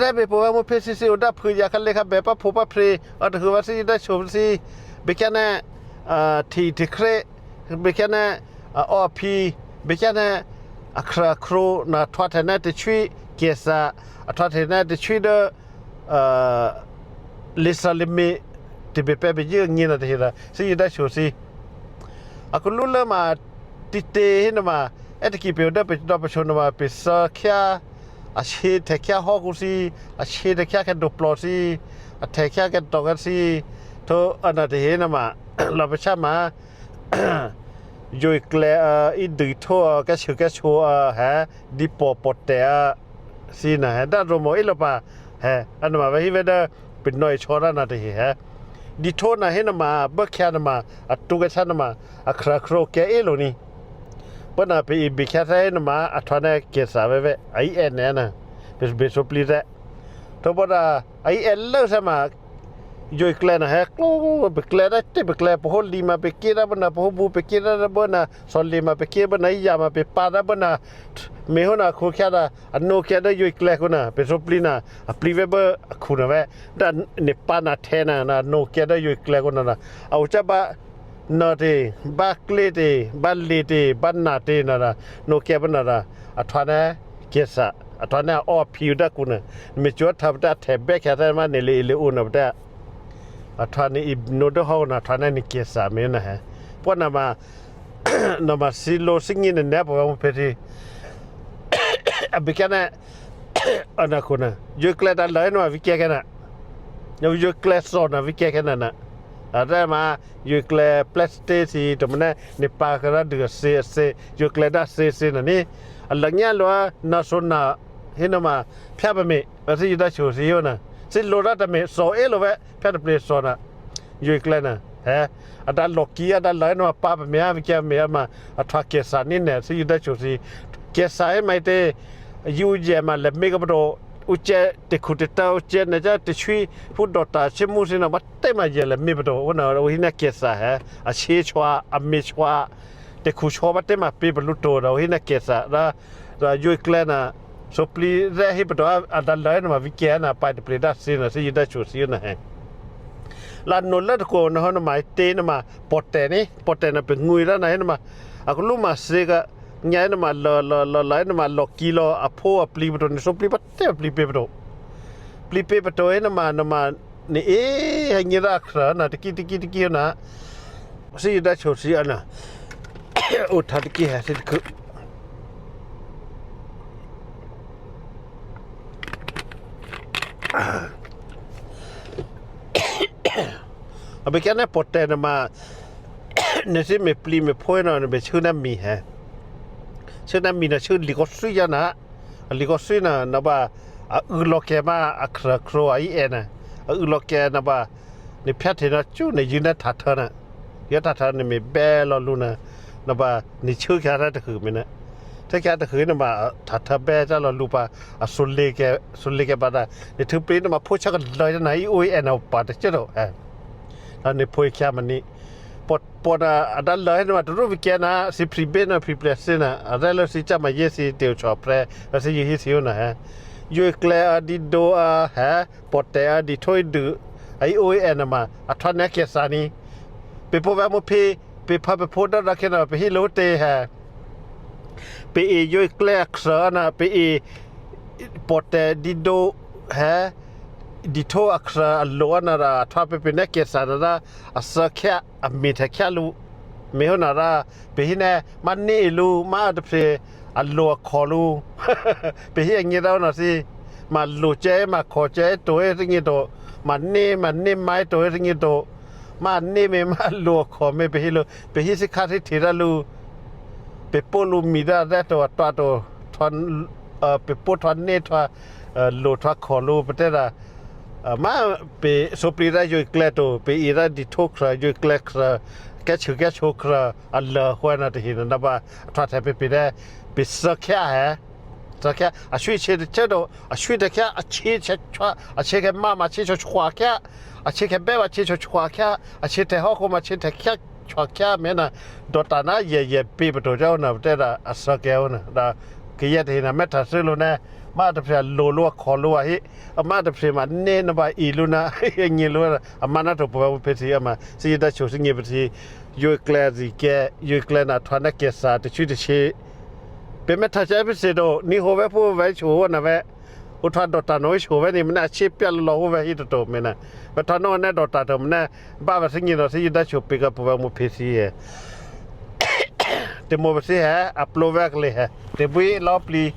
Rebe po wa mo pe si si o da phu ya ka le ka be pa pho pa phre, a da hu wa si da cho si, be ka na, a, ti ti kre, be ka na, a, o pi, be ka na, a kra kro na twa te na te chui, ke sa, a twa te na te chui da, a, le sa le me, te be pe be ye ngi na te he da, si da cho si. A ku lu le ma, ti te he na ma, e te ki pe o da pe da pe cho na ma, pe sa kya, ອາເຊແທກແຄຮອກກູຊີ ອາເຊແທກແຄແຄໂດປລໍຊີ ອາແທກແຄແຄໂຕກັນຊີ ໂທ ອານາເຕເຮນະມາ ລາປະຊາມາ ຢູຍແກລ ອາ ອີດືໂທ ອາ ແກຊືແກໂຊ ອາ ແຮ ດີປໍປໍແຕ ອາ ຊີນະ ແຮ ດາໂຣໂມ ເອໂລປາ ແຮ ອານາມາ ວາຮີເວເດີ ເປັນໜ້ອຍຊໍລະນາເຕເຮ ແຮ ດີໂທນະ ເຮນະມາ ເບີແຄນະມາ ອາຕູແກຊານະມາ ອາຄຣາໂຄຣແກເອໂລນີ ເປີ້ນນະ ໄປອີກບິແຄໄທນະມາ ອາທວາແນເກສາແວະ ໄອແອນແນນະ ເປັນ ເປັນໂຊປລີແຕະ ໂທບອດາ ໄອແອນເລີສະມາ ຢູຍແກລນະແຮ ໂກ ໄປແກລໄດ້ຕິ ໄປແກລປະໂຫລີມາ ໄປເກດາເບິ່ນນະ ປະໂຫບູ ໄປເກດາເບິ່ນນະ ຊອນລີມາ ໄປເກດາເບິ່ນນະ ຍາມາ ໄປປາດາເບິ່ນນະ ເມໂຫນາຄູແຄດາ ອາໂນແກດາຢູຍແກລຄູນະ ເປັນໂຊປລີນະ ອາປລີແວເບີ ອາຄູນະແວ ດາເນປານາແທນານາ ໂນແກດາຢູຍແກລກູນານາ ອາຈາບາ ນາເຕ ບາເກເຕ ບາເລເຕ ບານາເຕນານາ ໂນແກບານານາ ອາທວານະເກສາ ອາທວານະອອບພີວດາກູນາ ເມຈວດທາບຕາແທແບກແຄແທມາເນເລເອເລອູນາບຕາ ອາທວານະອີໂນເດຮອນາ ອາທວານະເນເກສາເມນາແຮ ປວນາມາ ນາມາຊິໂລຊິງິນແນບປະເພທີ ອາບິການະ ອານາຄຸນນະ ຢູເກລດາເລີນວາວິເກແກນະ ຍູເກລຊອນນະ ວິເກແກນະນະ ອາແດມາ ຢູເກລເປລສເຕຊີ ໂຕມະແນ ເນປາກະລາເດືອເຊເຊ ຢູເກລດາເຊເຊນະນີ້ ອາລະຍາລວາ ນາໂຊນາ ເຮນມາ ພຽບະເມ ອາຊິຢູດາໂຊຊີໂອນະ ຊິໂລດາຕະເມ ໂຊເອໂລແວ ພຽບະເປລຊອນນະ ຢູເກລນະ ແຮ ອາດາລອກີ ອາດາໄລນະມາ ປາປະເມ ວິເກເມ ມາ ອາທວາເກສານິນແນ ຊິຢູດາໂຊຊີ ເກສາໄມເຕ ຢູເຢມາແລະເມກະປະໂດ ອຸເຈ ເຕຄູເຕເຕາເຈນະຈາເຕຊຸຍ ພຸດດອຕາເຊມູຊິນະ ມາເຕມາເຢແລະເມປະໂຕ ໂອນາ ໂອຫິນະເກສາແຮ ອາເຊຊວາ ອາເມຊວາ ເຕຄູຊວາ ມາເຕມາເປປະລຸໂຕ ໂອຫິນະເກສາ ລະ ລະຢູເກລນະ ໂຊປລີແລະເຮປະໂຕ ອາດາໄລນະມາ ວິເກນະ ປາຍເຕເປດາຊິນະ ຊິຢູດາໂຊຊີນະແຮ ລະໂນລະໂກນະ ມາເຕນະມາ ປອແຕນີ້ ປອແຕນະເປັນງຸຍລະນະ ເຫັນມາ ອາກະລຸມາເຊກະ ຍາຍນະມາ ລະ ລະ ລະ ລະ ນະມາ ລອກີ ລອ ອາໂພ ອາປລີປະໂຕ ນິໂສປລີປະເຕ ອາປລີເປປະໂຕ ປລີເປປະໂຕ ເຫັນມາ ນະມາ ນີ້ ເອ ໃຫ້ຍິນລະອັກສະນະ ຕະກີ ຕະກີ ຕະກີນະ ຊິໄດ້ໂຊຊິອັນນະ ອຸທາຕະກີ ແຮ ຊິຄື ອາ ເອົາໄປແກະໃນໂປແຕນະມາ ໃນຊິເມປລີເມໂພຍເນາະ ໄປຊື່ນ້ຳມີແຮ ຊື່ນ້ຳມີນະ ຊື່ລີກອນຊຸຍນະ ລີກອນຊຸຍນະ ນະບາ ອາ ອື ລໍແກມາ ອາ ຄຣາ ຄຣອ ອາ ອີ ແອນ ນະ ອາ ອື ລໍແກນະບາ ໃນແພດເທນະ ຈູ ໃນຢືນນະ ທາເທີນະ ຍະທາທານິເມແບລໍລູນະ ນະບາ ນິເຊີແຄທາຕະຄືເມນະ ເທີແຄທາຕະຄືນະບາ ທາທາແບຈາລໍລູປາ ອາ ໂຊເລແກ ໂຊເລແກບາດາ ນິເທີປຣີນະມາ ໂພຊະກັນເລີຍນະ ອີໂອແອນ ອາ ປາຕະເຈໂຕ ອາ ລະນິໂພຍແຄມານິ ປອດ ປອດ ອາ ອາດາເລີຍນະມາ ຕະລຸວິແກນະ ຊິພຣີເບນະ ພຣີເບເຊນະ ອາ ໄດ້ເລີຍຊິຈາມາເຢຊິເຕວຊອແພຣ ລະຊິຢູຮິວນະ ຍູເກລ ອາ ດີໂດ ອາ ແຮ ປອດແຕ ອາ ດີໂທຍດື ອາ ອີໂອແອນ ນະມາ ອາ ທອນແນເກສານີ ເປໂປແວໂມເພ ເປພາເປໂພດາດາເຄນາ ເປຮີໂລເຕແຮ ເປເອໂຍເກລຄຣານາ ເປເອ ປອດແຕ ດີໂດ ແຮ ດີໂທ ອາຄຣາ ອາໂລ ອານາດາ ທອດເປເປແນເກສານາດາ ອາເຊແຄ ອາເມແທແຄລູ ເມໂຮນາດາ ເປຮີແນ ມາເນລູ ມາອາຕະເພ ອາໂລ ອາຄໍລູ ເປຮີອາເງດານາຊີ ມາໂລເຈ ມາຄໍເຈ ໂຕເອ ຕະເງໂຕ ມາເນ ມາເນ ມາໂຕເອ ຕະເງໂຕ ມາເນເມ ມາໂລ ອາຄໍເມ ເປຮີໂລ ເປຮີສິຄາທິເທດາລູ ເປໂປລູມີດາແດໂຕ ອາຕວາໂຕ ທອນ ເອີ ເປໂປທອນເນ ທວາ ເອີ ໂລ ທວາ ຄໍລູ ປະເຕດາ ເອີ ມາ ເປໂຊປຣີດາ ໂຍເກລໂຕ ເປອີດາ ດີໂທຄຣາ ໂຍເກລຄຣາ ແກຊືແກໂຊຄຣາ ອາເລີ ຫົວນາຕະຫີນນະບາ ທວາແທເປເປແດ ເປເຊີແຄແຮ ເຊີແຄ ອາຊຸຍເຊເຊໂຕ ອາຊຸຍແທແຄ ອາເຊແຄຊວາ ອາເຊແຄມາ ມາເຊຊວາແຄ ອາເຊແຄແບ ອາເຊຊວາແຄ ອາເຊແທຮອໂຄ ມາເຊແທແຄ ຊວາແຄເມນະ ໂດຕານະ ເຢເຢ ປີປະຕູເຈົ້ານະ ເຕດາ ອາເຊີແກວນະ ດາ ກະເຢດເຮນະ ແມດທາຊືໂລແນ Ama ta phi lo lo kho lo hi. Ama ta phi ma ne na ba i lo na. Ngi lo. Ama na to po pe si ama. Si da cho si ngi pe si. Yo kle si ke. Yo kle na twa na ke sa te chu te chi. Pe me ta cha pe si do. Ni ho ve po ve cho na ve. U twa do ta no cho ve ni me na chi pya lo ho ve hi to to me na. Pe twa no ne do ta to me na. Ba ve si ngi no si da cho pe ka po ve mo pe si he. Te mo ve si he. A plo ve kle he. Te bui lo pli.